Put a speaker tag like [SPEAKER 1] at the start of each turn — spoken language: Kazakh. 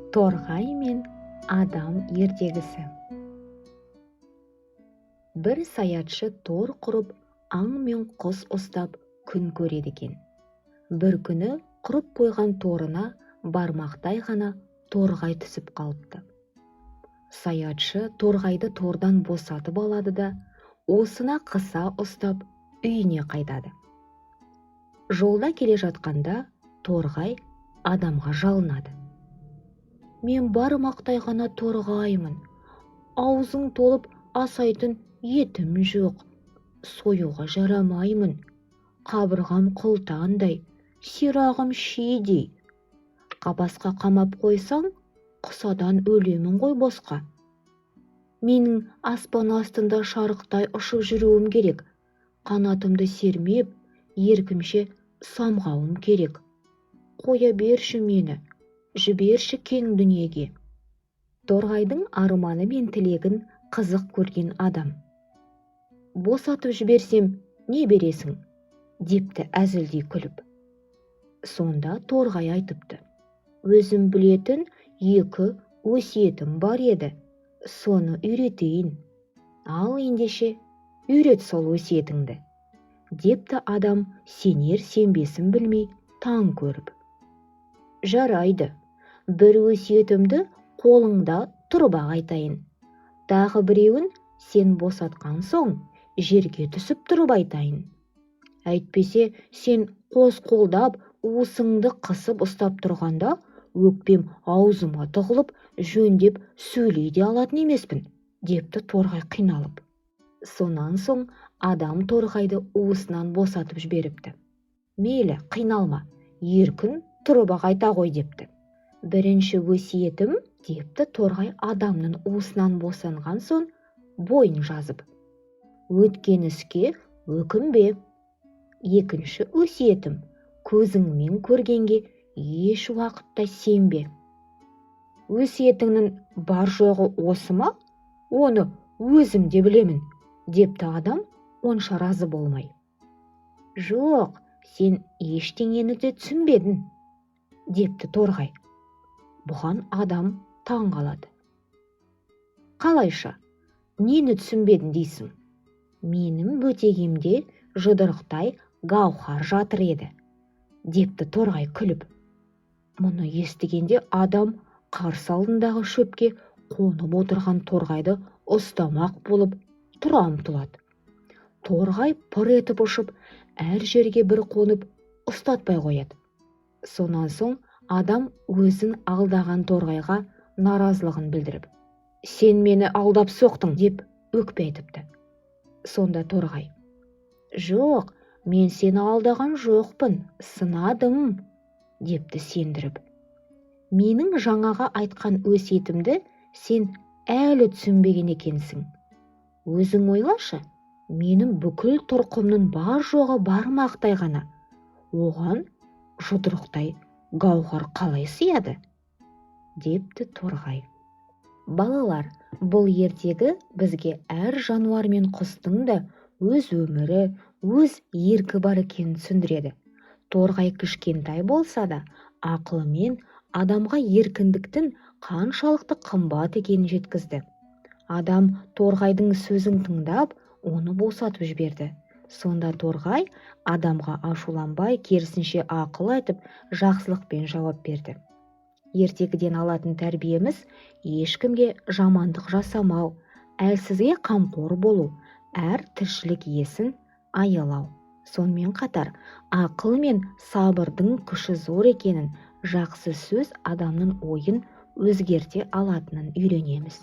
[SPEAKER 1] Торғай мен адам ертегісі. Бір саятшы тор құрып, аң мен құс ұстап күн көреді екен. Бір күні құрып қойған торына бармақтай ғана торғай түсіп қалыпты. Саятшы торғайды тордан босатып алады да, уысына қыса ұстап, үйіне қайтады. Жолда келе жатқанда торғай адамға жалынады: «Мен бармақтай ғана торғаймын, аузың толып асайтын етім жоқ, союға жарамаймын, қабырғам құлтандай, сирағым шидей. Қапасқа қамап қойсаң, құсадан өлемін ғой босқа. Менің аспан астында шарықтай ұшып жүруім керек, қанатымды сермеп, еркімше самғауым керек. Қоя берші мені, жіберші кең дүниеге». Торғайдың арманы мен тілегін қызық көрген адам: «Босатып жіберсем, не бересің?» – депті әзілдей күліп. Сонда торғай айтыпты: «Өзім білетін екі өсиетім бар еді, соны үйретейін». «Ал ендеше, үйрет сол өсиетіңді», – депті адам сенер сенбесін білмей таң көріп. «Жарайды, бір өсиетімді қолыңда тұрып-ақ айтайын, тағы біреуін сен босатқан соң жерге түсіп тұрып айтайын. Әйтпесе сен қос қолдап уысыңды қысып ұстап тұрғанда, өкпем аузыма тығылып, жөндеп сөйлей де алатын емеспін», – депті торғай қиналып. Сонан соң адам торғайды уысынан босатып жіберіпті. «Мейлі, қиналма, еркін тұрып-ақ айта ғой», – депті. «Бірінші өсиетім, – депті торғай адамның уысынан босанған соң бойын жазып, – өткен іске өкінбе. Екінші өсиетім: көзіңмен көргенге еш уақытта сенбе». «Өсиетіңнің бар жоғы осы ма? Оны өзім де білемін», – депті адам онша разы болмай. «Жоқ, сен ештеңені де түсінбедің», – депті торғай. Бұған адам таң қалады: «Қалайша, нені түсінбедің дейсің?» «Менің бөтегемде жұдырықтай гауһар жатыр еді», – депті торғай күліп. Мұны естігенде адам қарсы алдындағы шөпке қонып отырған торғайды ұстамақ болып тұра ұмтылады. Торғай пыр етіп ұшып, әр жерге бір қонып, ұстатпай қояды. Сонан соң адам өзін алдаған торғайға наразылығын білдіріп: «Сен мені алдап соқтың», – деп өкпе айтыпты. Сонда торғай: «Жоқ, мен сені алдаған жоқпын, сынадым», – депті сендіріп. «Менің жаңағы айтқан өсиетімді сен әлі түсінбеген екенсің. Өзің ойлашы, менің бүкіл тұрқымның бар жоғы бармақтай ғана, оған жұдырықтай гауһар қалай сыяды?» – депті торғай. Балалар, бұл ертегі бізге әр жануар мен құстың да өз өмірі, өз еркі бар екенін түсіндіреді. Торғай кішкентай болса да, ақылымен адамға еркіндіктің қаншалықты қымбат екенін жеткізді. Адам торғайдың сөзін тыңдап, оны босатып жіберді. Сонда торғай адамға ашуланбай, керісінше ақыл айтып, жақсылықпен жауап берді. Ертегіден алатын тәрбиеміз: ешкімге жамандық жасамау, әлсізге қамқор болу, әр тіршілік иесін аялау. Сонымен қатар ақыл мен сабырдың күші зор екенін, жақсы сөз адамның ойын өзгерте алатынын үйренеміз.